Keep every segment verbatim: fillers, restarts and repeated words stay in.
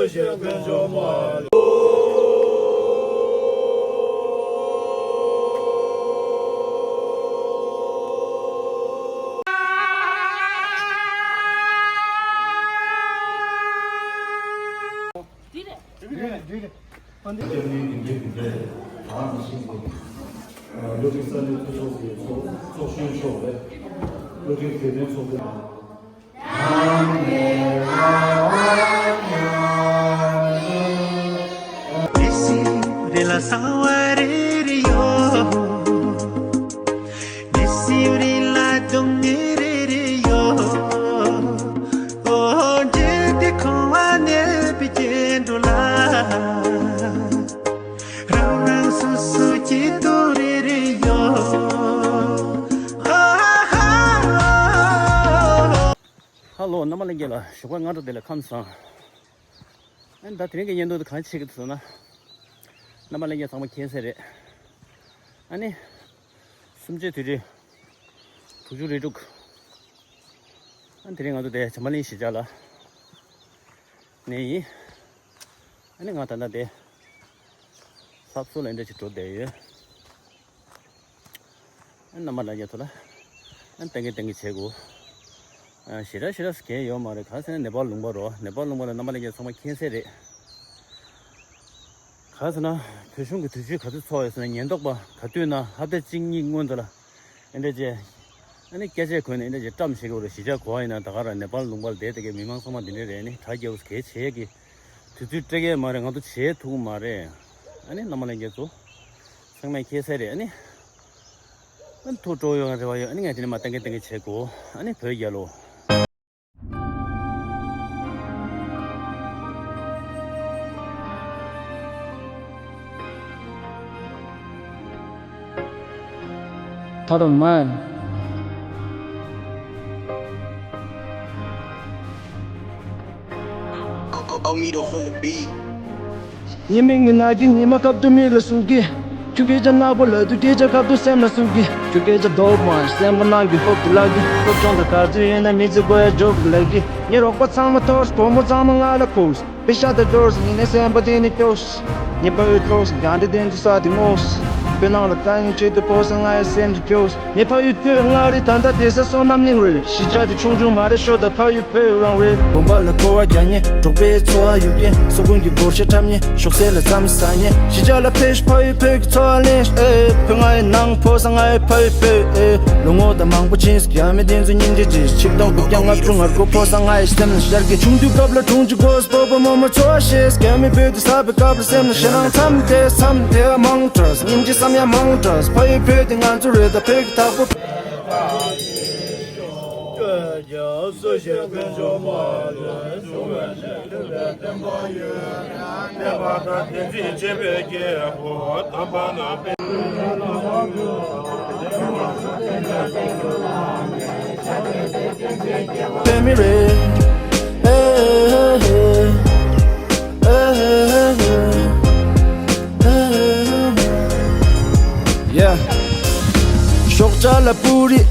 སྐྱབས་གནས་སྡིངས་ཆ་འདི་འདྲའི་བག་མི་ཤིང་གི་བློ་གྲོས་ས་གནས་འཐུས་ཚོགས་ཀྱི་ཚོགས་ཚོགས་གཞོན་མཆོག་རེད། བློ་གྲོས་དད་ལྡན་ཚོགས་པའི། ཧ་ལོ། རྣམ་པ་ལྷན་རྒྱས་ལ་ཞོགས་པ་སྔ་དྲོ་བདེ་ལེགས། ཁམས་བཟང་། ཨ་ནི་ད་དེ་རིང་གི་བརྙན་ཐུང་དེ་གང་བྱེད་ཀྱི་འདུག་ཟེར་ན། རྣམ་པ་ལྷན་རྒྱས་ཚང་མ་མཁྱེན་གསལ་རེད། ཨ་ནི། གསུམ་བཅུའི་དུས་དྲན། དྲུག་ཅུ་རེ་དྲུག་ཨ་ནི་དེ་རིང་ང་ཚོ་དེ་བྱམས་པ་གླིང་གཞིས་ཆགས་ལ་ནས་ཡིན། ཨ་ནི་ང་ད་ལྟ་དེ་ལྷ་བཟོ་ལ་འདྲ་ཅིག་འགྲོ་བསྡད་ཡོད། ཨ་ནི་རྣམ་པ་ལྷན་རྒྱས་ཚོ་ལ་ཨ་ནི་ཏན་གི་ཏན་གི་བྱེད་དགོས། ཨ་ཞེ་དྲག་ཞེ་དྲག་གང་ཡོད་མ་རེད། ག་ཟེར་ན་ནེ་པཱལ་ལུང་པ་རོ། ནེ་པཱལ་ལུང་པ་ལ་རྣམ་པ་ལྷན་རྒྱས་ཚང་མ་མཁྱེན་གསལ་རེད། ག་ཟེར་ན་བོད་གཞུང་གི་དུས་ཆེན་ག་དུས་ཚོགས་ཡོད་ཟེར་ན། ཉེན་རྟོག་པ་ག་དུས་ན་ཧབ་ཏ་གཅིག་གཉིས་སྔོན་དུ་ལ་ཨེ་འདྲ་བྱས། ཨ་ནི་སྐད་ཆ་གོན་ནས་ཨེ་འདྲ་བྱས་བཀྲམ་བཞག་གི་ཡོད་རེད། གཞིས་ཆགས་ག་པར་ཡིན་ན་ད་ག་རང་ནེ་པཱལ་ལུང་པ་ལ་བསྡད་བསྡད་མཁན་མི་མང་ཚང་མ་འདི་འདྲ་རེད། ཨ་ནི་གྲ་རྒྱས་པོ་གལ་ཆེ་གི་དུས་ཚོད་སྤྲད་ཀྱི་མ་རེད། ང་ཚོ་བྱེད་ཐུབ་ཀྱི་མ་རེད། ཨ་ནི་རྣམ་པ་ལྷན་རྒྱས་ཚོ་ཚང་མས་མཁྱེན་གསལ་རེད། ཨ་ནི་ཨ་ནི་ཐུགས་སྤྲོ་ཡོང་རེ་བ་ཡོད། ཨ་ནི་ངས་དེ་ནས་མར་ཏན་གི་ཏན་གི་བྱེད་དགོས། ཨ་ནི་བོད་རྒྱལ་ལོ། ཐར་མ། ཉི་མའི་ངན་ན་གི་ཉི་མ་སྐབས་དུ་མི་ལ་སུ་གི། ཁྱོད་སྐད་ཆ་ནག་པོ་ལབ་དུས་སྐད་ཆ་ཁ་ཐུག་སེམས་ལ་སུ་གི། ཁྱོད་སྐད་ཆ་རྡོག་མ་སེམས་པ་ནང་གི་ཧོབ་ཏེ་ལབ་གི། སློབ་སྦྱོང་དང་ག་ཚོད་ཡོད་ན་མི་ཚེ་དགོས་ཡ་འཇོག་གི་ལབ་གི། ངའི་རོགས་པ་ཚང་མ་ཐོར། བུ་མོ་ཚང་མ་ང་ལ་ཁུགས། པེ་ཤ་དང་ཏོག་ཙམ་ཡིན་ནའི་སེམས་པ་དེ་ནི་སྐྱོ། ངའི་ཕ་ཡུལ་ཏོག་ཙམ་རྒྱང་འདྲེ་དེ་ཚོ་ས་དེ་ངོ་། བོད་ནང་ལ་ལྟ་ཡིན་ཆེད་དུ་ཕོ་ས་ང་ཡི་སེམས་དེ་སྐྱོ། ངའི་ཕ་ཡུལ་བོད་མངའ་རིས་ད་ལྟ་བསྡད་ས་བསོད་ནམས་གླིང་རེད། གཞིས་ཆགས་དེ་ཆུང་ཆུང་མ་རེད་ཤོག་ད་ཕ་ཡུལ་བོད་རང་རེད། དགོན་པ་ལ་སྐོར་བ་རྒྱག་མཁན། འབྲོག་པའི་འཚོ་བ་ཡོད་མཁན། སོ་ཀུན་གྱི་སྒོར་གཞས་འཁྲབ་མཁན། ཞོགས་ཟས་ལ་རྩམ་ཟ་མཁན། གཞིས་ཆགས་ལ་ཕེབས་ཤིག་ཕ་ཡུལ་བོད་ཀྱི་འཚོ་བ་ལེན་ཤིག་ཨེ། བོད་ང་ཡི་ནང་ཕོ་ས་ང་ཡི་ཕ་ཡུལ་བོད་ཨེ། ལོ་ངོ་དང་མང་པོ་ཕྱིན་སོང་། རྒྱ་མི་དེ་ཚོ་སྙིང་རྗེ་ཆེ། ཆིག་སྟོང་དགུ་བརྒྱ་ལྔ་བཅུ་ང་དགུ་ཕོ་ས་ང་ཡི་སེམས་ལ་ཤར་གི། ཆུང་དུས་སྐབས་ལ་གྲོང་ཆུ་སྒོ་ས་སྤོ་བོ་རྨོ་མོ་འཚོ་བ་ཤེས། རྒྱ་མི་བོད་དུ་ཟ་བའི་སྐབས་ལ་སེམས་ལ་ཞེད་སྣང་མཚམས་དེ་མཚམས་དེ་མང་དྲགས། སྙིང་རྗེ་བསམ་ཡ་མང་དྲགས། ཕ་ཡུལ་བོད་དེ་ང་ཚོ་རེད། ད་བོད་ཀྱི་བདག་པོ། པད་མི་རེད། ཨེ་ཧེ་ཧེ། ཨེ་ཧེ་ཧེ། ཨེ་ཧེ་ཧེ། ཡ། ཞོགས་ཇ་ལ་པུ་རི།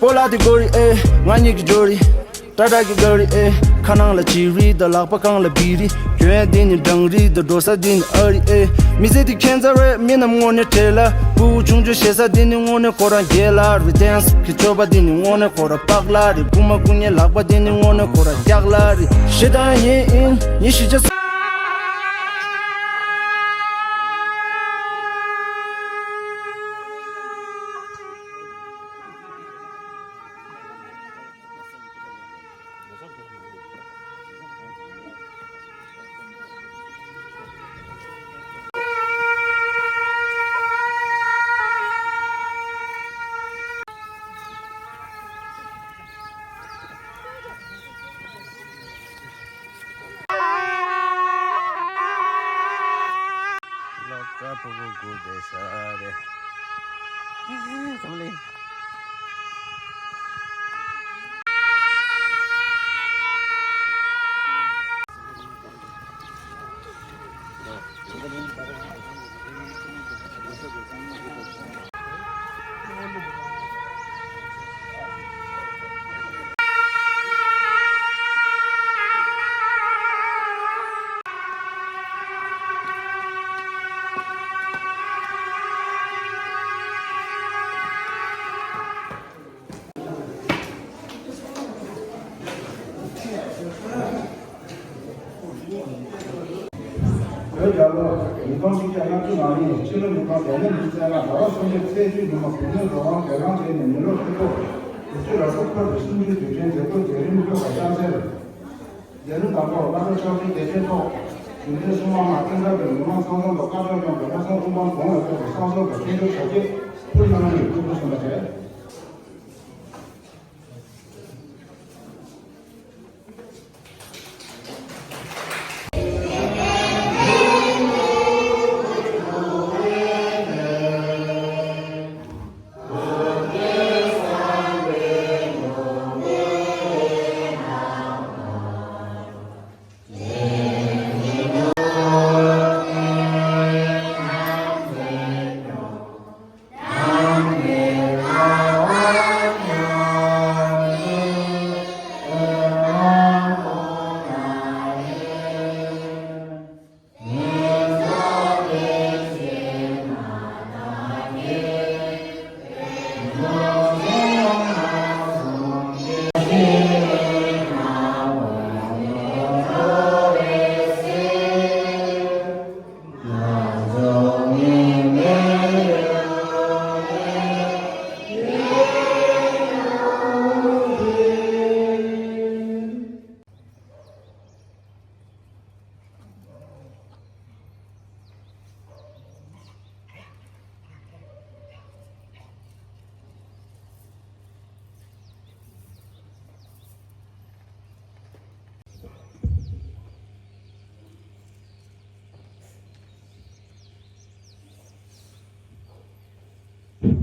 སྤོ་ལགས་དེ་གོ་རི་ཨེ། ང་གཉིས་ཀྱི་ཇོ་རི། ཏྲ་ཏྲ་གི་ག་རི་ཨེ། ཁ་ནང་ལ་ཅི་རིད་དང་ལག་པ་གང་ལ་བི་རི། གྱོན་ཡ་འདི་ནི་འབྲང་རིད་དང་འགྲོ་ས་འདི་ནི་ཨ་རི་ཨེ། མི་ཚེ་འདི་ཁྱད་མཚར་རེད་མི་རྣམས་དངོས་གནས་བྲེལ་ལ། ཕྲུ་གུ་ཆུང་ཆུང་བཞེས་ས་འདི་ནི་དངོས་གནས་ཁོ་རང་རྒྱལ་ལ་རེད། ཏེན་སི་གི་སྤྱོད་པ་འདི་ནི་དངོས་གནས་ཁོ་རང་པགས་ལ་རེད། སྐུ་མ་སྐུ་ངལ་ལག་པ་འདི་ནི་དངོས་གནས་ཁོ་རང་རྒྱགས་ལ་རེད། ཞེ་སྡང་ཡིན་ཡིན་ཡིན་ཞེས་བྱ། ལོ་ཀ་ཕུ་གུ་གུ་བེ་ས་རེ། ཙམ་ལི། བོད་རྒྱལ་ལོ། ཉིས་སྟོང་ཆིག་བརྒྱ་ལྔ་བཅུ་ང་གཉིས་ཕྱི་ལོ་ཉིས་སྟོང་བརྒྱ་མེད་ཉི་ཤུ་རྩ་ལྔ་ཟླ་བ་གསུམ་པའི་ཚེས་བཅུ་ཉིན་མོ་བོད་མིའི་རང་དབང་སྒེར་ལངས་བྱས་ནས་མི་ལོ་ཧྲིལ་པོ་དགུ་བཅུ་རེ་གསུམ་འཁོར་བའི་གསུམ་བཅུའི་དུས་དྲན་མཛད་སྒོའི་མཛད་རིམ་སྤྲོ་བ་བཅངས་འཚལ། མཛད་རིམ་དང་པོར་བླ་གྲྭ་ཕྱག་ཆེན་དགེ་བཤེས་ཐོག་གཞུང་འབྲེལ་སྲུང་མ་དམངས་བསྟན་དར་བའི་མི་མང་ཚང་འཛོམས་དང་བཀའ་ཆོས་སྐྱོང་བའི་ལྷ་སྲུང་དབུ་འཕང་དགུང་ལ་བསྐོར་བའི་བསང་གསོལ་དང་ཆོས་འབུལ་ཞབས་རྗེས་ཕུལ་གནང་རྒྱུའི་ཐུགས་ཁུར་གསུངས་པ་རེད།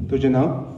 ཐུགས་རྗེ་གནང་།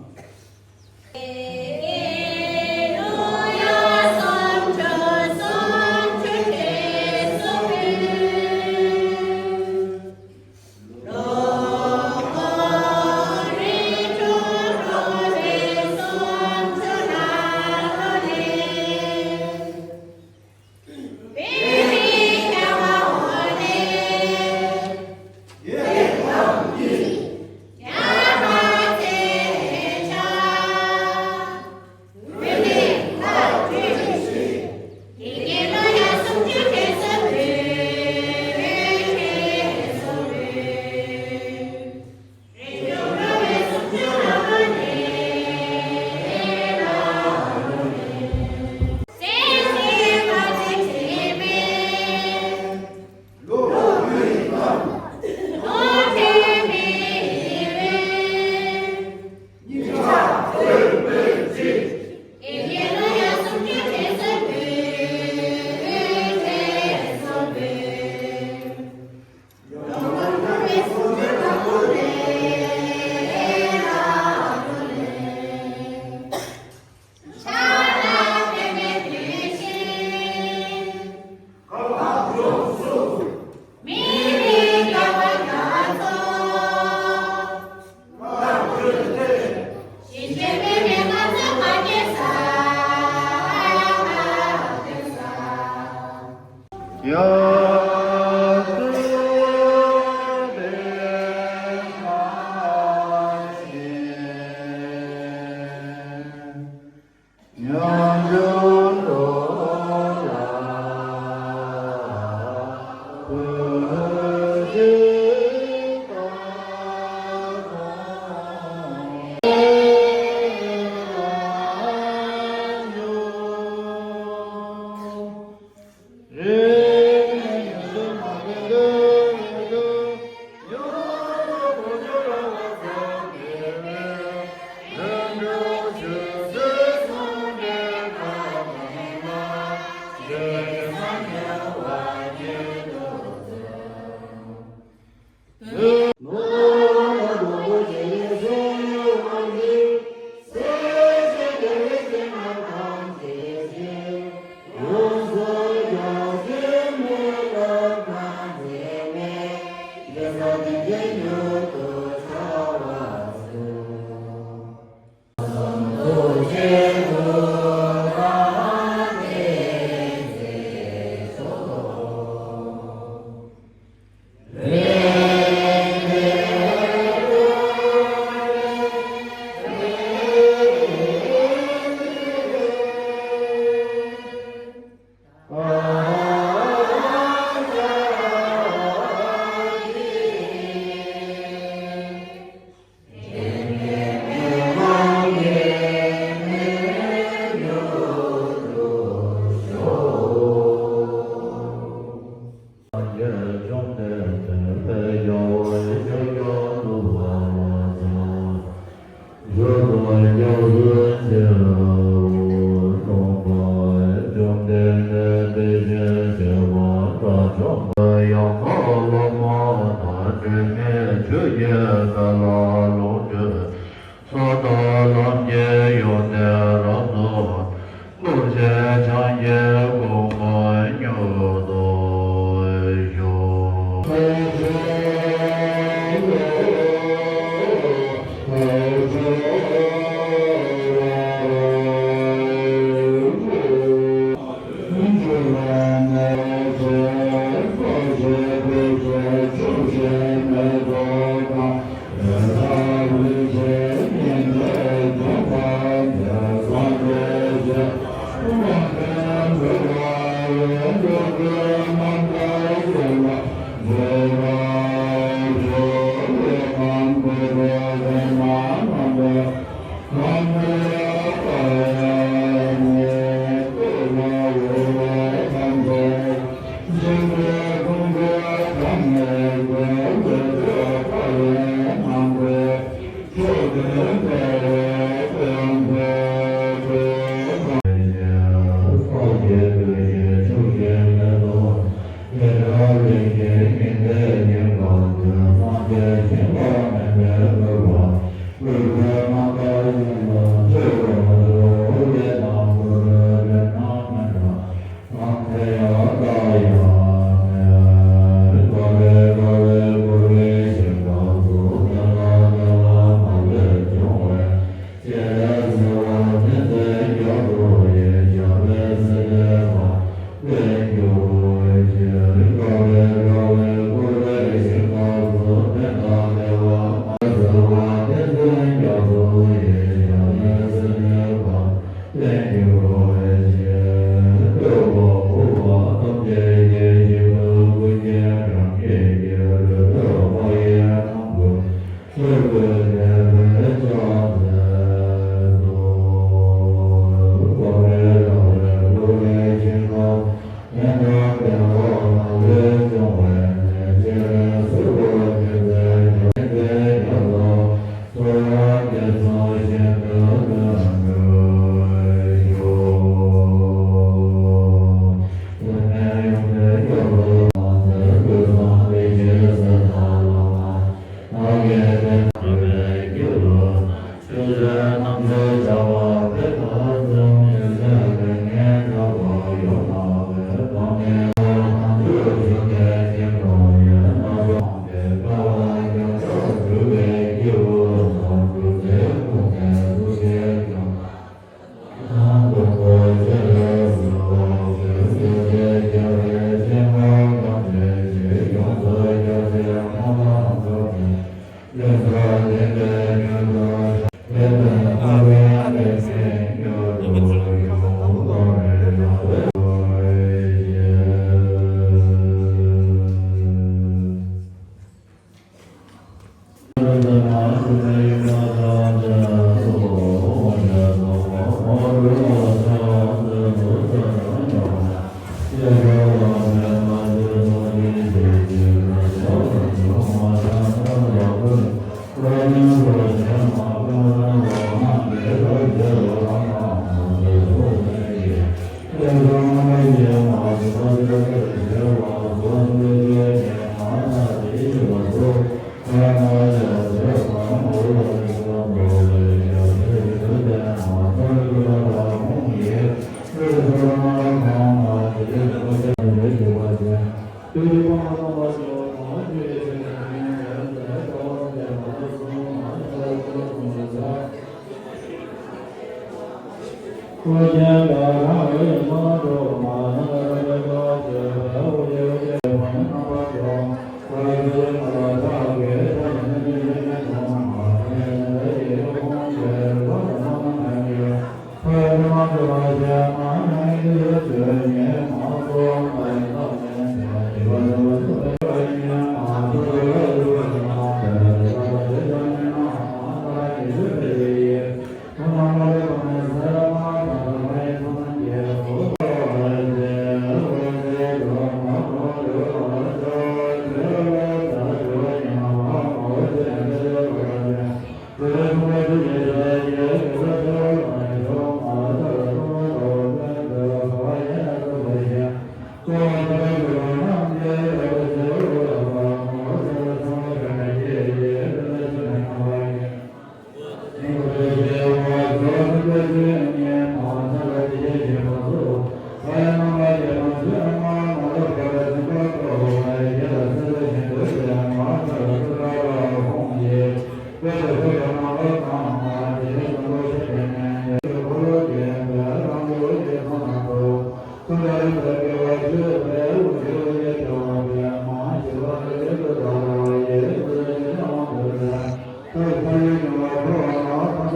སྤྱན་རས་གཟིགས་ལ་ཕྱག་འཚལ་ལོ། ཨོཾ་མ་ཎི་པདྨེ་ཧཱུྃ། ཨོཾ་མ་ཎི་པདྨེ་ཧཱུྃ། མ་ཎི་པདྨེ་ཧཱུྃ། མ་ཎི་པདྨེ་ཧཱུྃ།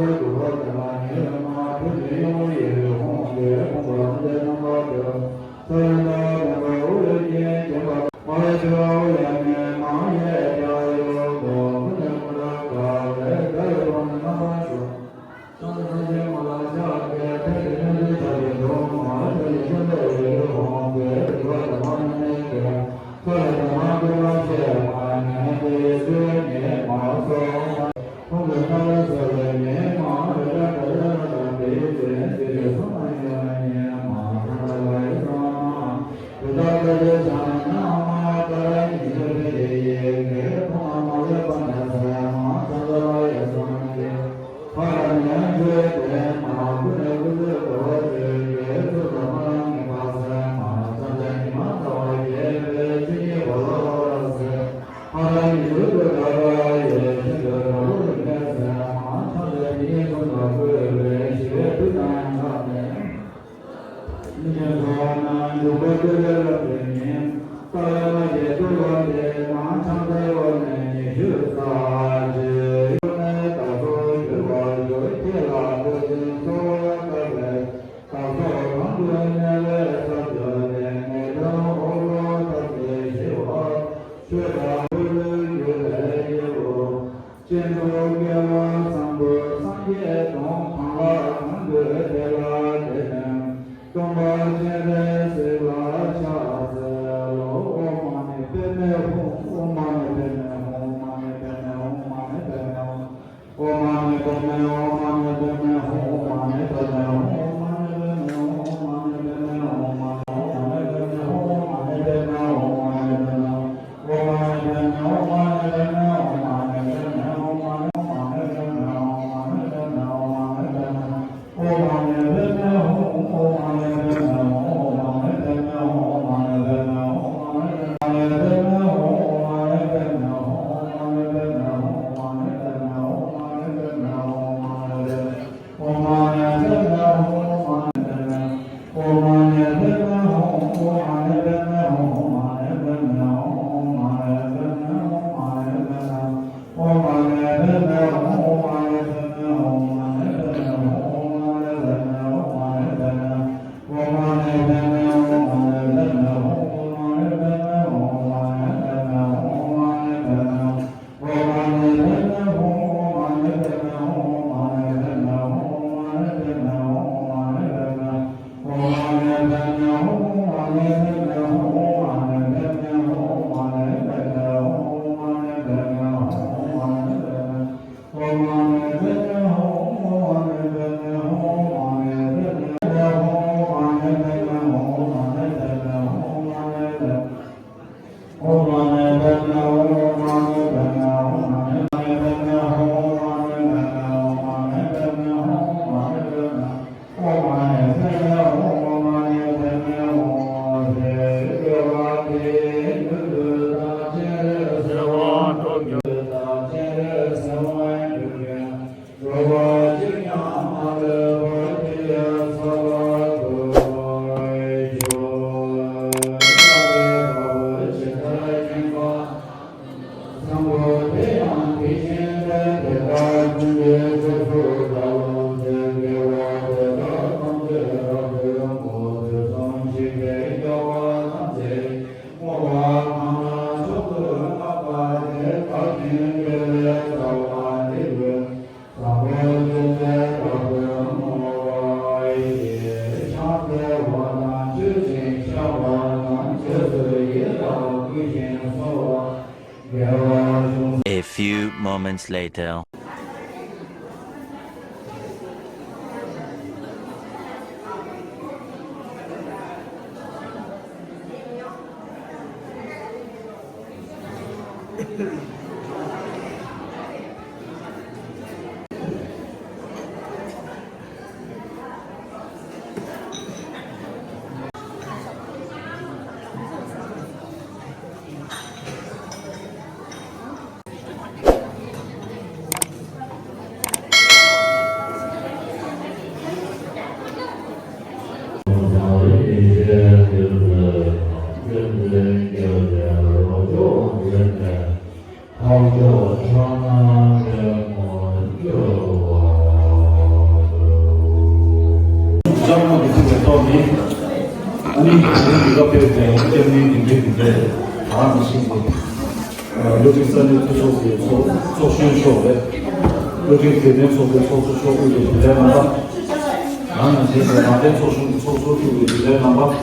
A few moments later. ད་ནང་བཞིན་གྱི་བློ་གྲོས་རྩ་འཛིན་འཐུས་ཚོགས་ཀྱི་ཚོགས་ཚོགས་གཞོན་མཆོག་རེད། བློ་གྲོས་དད་ལྡན་ཚོགས་པའི་ཚོགས་གཙོ་མཆོག་དབུས་པའི་དགེ་ལས་རྣམ་པ། ད་ནང་བཞིན་གྱི་ནང་བསྟན་ཚོགས་ཆུང་གི་ཚོགས་གཙོ་དབུས་པའི་དགེ་ལས་རྣམ་པ།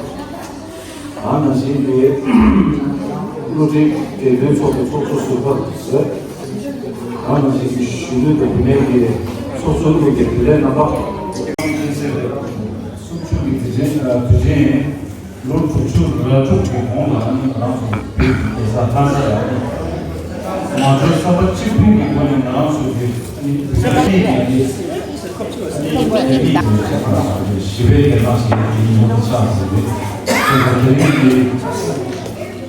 ད་ནང་བཞིན་གྱི་བློ་གྲོས་དད་ལྡན་ཚོགས་པའི་ཚོགས་གཙོ་ཟུར་པ་རེད། ད་ནང་བཞིན་གྱི་གཞོན་ནུ་དང་བུད་མེད་ཀྱི་ཚོགས་གཙོ་དབུས་ཀྱི་དགེ་ལས་རྣམ་པ། གསུམ་བཅུ་གི་དུས་ཆེན་དུས་ཆེན། ལོ་དྲུག་ཅུ་རེ་དྲུག་གི་གོང་ལ་ནི་ང་རང་ཚོ་བོད་ཀྱི་རྒྱལ་ས་ལྷ་ས་ལ་ནི་ང་ཚོའི་བསམ་པ་གཅིག་མཐུན་གྱི་སྒོ་ནས་ང་རང་ཚོ་གི་ནི་བོད་ཀྱི་ནི་ཞི་བའི་རྒྱལ་ནག་ཞེས་ཀྱི་ནི་ངོ་བོ་ཆགས་ཟིན་པའི་དེ་ལ་དེ་རིང་གི་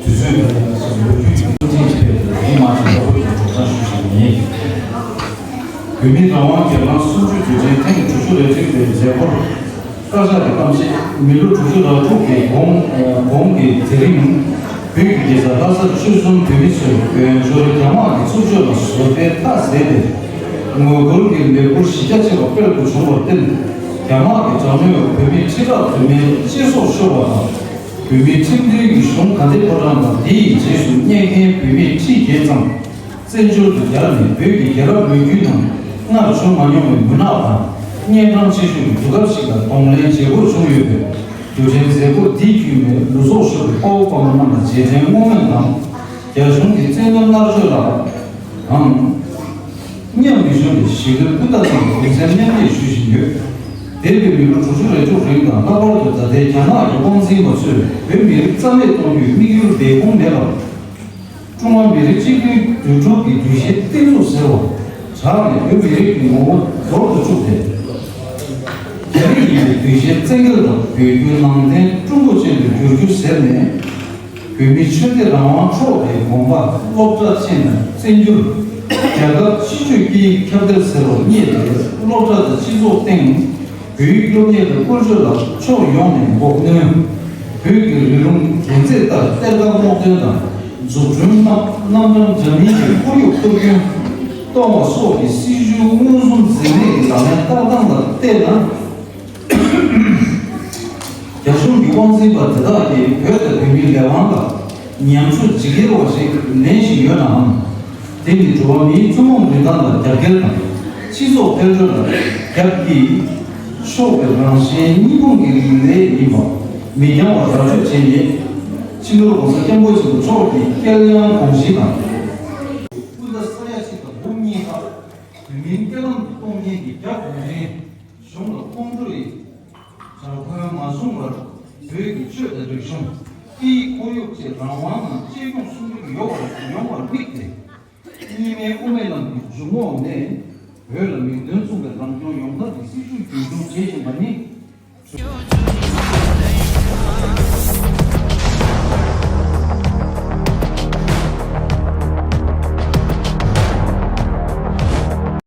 དུས་ཚོད་འདི་ལ་སོགས་ལོ་རྒྱུས་ཀྱི་ཐུགས་འཛིན་གྱི་ཐད་དུ་མི་མང་ཆེ་ལྷག་པར་དུ་གྲོགས་པོ་ཞུ་ཞིག་ཡིན། བོད་མིའི་རང་དབང་སྒེར་ལངས་གསུམ་བཅུའི་དུས་ཆེན་ཐེངས་དྲུག་ཅུ་རེ་གཅིག་པའི་མཛད་སྒོར་བཀའ་ཤག་གི་གཏམ་བཤད། མི་ལོ་དྲུག་ཅུ་རེ་དྲུག་གི་གོང་གོང་གི་དེ་རིང་བོད་ཀྱི་རྒྱལ་ས་ལྷ་སར་ཆོལ་གསུམ་བོད་མི་ཚོས་བོད་འབྱོར་རྒྱ་དམག་གི་ཚུར་གཅོད་ལ་བཟོད་པའི་མཐའ་ཟད་དེ། ངོ་རྒོལ་གྱི་ལས་འགུལ་གཞི་རྒྱ་ཆེ་བ་སྤེལ་དགོས་བྱུང་བར་བརྟེན། རྒྱ་དམག་གི་དྲག་གནོན་འོག་བོད་མི་ཁྲི་ཕྲག་དུ་མའི་གཅེས་སྲོག་ཤོར་བ་དང་། བོད་མིའི་ཁྲིམས་མཐུན་གྱི་གཞུང་ག་འདྲའི་ཕོ་བྲང་དང་དེའི་རྗེས་སུ་བསྙེན་མཁན་བོད་མི་ཁྲི་བརྒྱད་ཙམ་བཙན་བྱོལ་དུ་གྱར་ནས་བོད་ཀྱི་རྒྱལ་རབས་ལོ་རྒྱུས་ནང་སྔར་བྱུང་མ་མྱོང་བའི་མུན་ནག་དང་གཉན་འཕྲང་ཆེ་ཤོས་ཀྱི་དུས་སྐབས་ཤིག་ལ་གདོང་ལེན་བྱེད་དགོས་བྱུང་ཡོད་པས། དུས་དྲན་མཛད་སྒོ་འདི་བརྒྱུད་ནས་ལུས་སྲོག་ཤོར་བའི་དཔའ་བོ་དཔའ་མོ་རྣམས་ལ་རྗེས་དྲན་བསྔོ་སྨོན་དང་། རྒྱ་གཞུང་གི་བཙན་གནོན་མནར་གཅོད་ལ་དང་། མཉམ་མི་ཞུགས་པའི་ཞི་རྒོལ་སྤུན་ཟླ་ཚང་ལ་གུས་བརྩི་མཉམ་བསྐྱེད་ཞུ་བཞིན་ཡོད། འདས་པའི་མི་ལོ་དྲུག་ཅུ་རེ་དྲུག་རིང་དང་ལྷག་པར་དུ་ད་ལྟའི་རྒྱ་ནག་གི་དབང་འཛིན་པ་ཚོས་བོད་མི་རིགས་རྩ་མེད་གཏོང་རྒྱུའི་དམིགས་ཡུལ་འབད་འབུངས་མེད་པར། ཀྲུང་ཧྭ་མི་རིགས་གཅིག་གྱུར་འདུས་གྲུབ་ཀྱི་གདུལ་བྱའི་གཏིང་རྫོགས་ཟེར་བ་བྲག་ནས་བོད་མི་རིགས་ཀྱི་ངོ་བོ་འདོར་དུ་བཅུག་སྟེ། རྒྱ་རིགས་ཡིན་པའི་གདུལ་བྱའི་བཙན་རྒོལ་དང་བོད་བརྒྱུད་ནང་བསྟན་ཀྲུང་གོ་ཅན་དུ་བསྒྱུར་རྒྱུ་ཟེར་ནས། བོད་མིའི་ཆོས་དད་རང་དབང་འཕྲོག་པའི་དགོངས་པ་སློབ་གྲྭ་ཆེན་དང་བཙན་བསྒྱུར། རྒྱལ་ཁབ་སྤྱི་སྤྱོད་སྐད་ཡིག་ཁྱབ་གདལ་ཟེར་བ་བརྙེས་ཏེ། སློབ་གྲྭ་དང་སྤྱི་ཚོགས་སྟེང་བོད་ཡིག་སློབ་གཉེར་དང་བཀོལ་སྤྱོད་ལ་ཕྱོགས་ཡོངས་ནས་འགོག་གནོན། བོད་ཀྱི་རི་ལུང་གྱེན་ཚད་ལྟར་གཏེར་ཁ་སྔོག་འདོན་དང་། འཛུགས་སྐྲུན་རྣམ་རྣམ་གྲངས་འདྲ་མིན་གྱི་ཁོར་ཡུག་གཏོར་སྐྱོན་གཏོང་བ་སོགས་ཀྱི་སྲིད་བྱུས་མངོན་སུམ་འཛེམས་མེད་ཀྱི་ལག་ལེན་བསྟར་སྟངས་ལ་བལྟས་ན། རྒྱ་གཞུང་གི་དབང་འཛིན་པ་དེ་དག་གིས་བོད་དང་བོད་མིའི་ལས་དབང་ལ་ཉམས་ཚོད་འཇིགས་ཡེར་བ་ཞིག་ལེན་བཞིན་ཡོད་ནའང་། དེ་ནི་འགྲོ་བ་མིའི་ཐུན་མོང་རིན་ཐང་ལ་རྒྱབ་འགལ་དང་། སྤྱི་ཚོགས་དཔལ་འབྱོར་ལ་རྒྱབ་ཀྱིས་ཕྱོགས་པའི་རང་གཞན་གཉིས་ཕུང་གི་ལས་ཡིན་པ་མི་འགྱངས་བར་ར་སྤྲོད་བྱས་ནས། སྤྱི་ནོར་༸གོང་ས་༸སྐྱབས་མགོན་ཆེན་པོ་མཆོག་གི་སྐྱབས་ཡང་དགོངས་གཞི་དང་། སྤུན་ཟླ་ས་ཡ་གཅིག་དང་འབུམ་གཉིས་ཁག་བོད་མིའི་སྐྱེ་ལམ་དུ་གཏོང་མཁན་གྱི་རྒྱ་གུང་ཁྲན་གཞུང་ལ་ཁོང་ཁྲོ་ཡི་དྲག་པོས་མ་བཟུང་བར། བོད་ཀྱི་ཆོས་དང་རིག་གཞུང་། སྐད་ཡིག་ཁོར་ཡུག་བཅས་རང་དབང་ངང་གཅེས་སྐྱོང་སྲུང་སྐྱོབ་ཡོང་བར་ཡོང་བར་དམིགས་ཏེ། གཉིས་སྨན་དབུ་མའི་ལམ་གྱི་འཇུག་ངོགས་ནས་བོད་ལ་མིང་དོན་མཚུངས་པའི་རང་སྐྱོང་ཡོང་ཐབས་ཀྱི་སྲིད་བྱུས་རྒྱུན་འཁྱོངས་བྱེད་བཞིན་པ་ནི།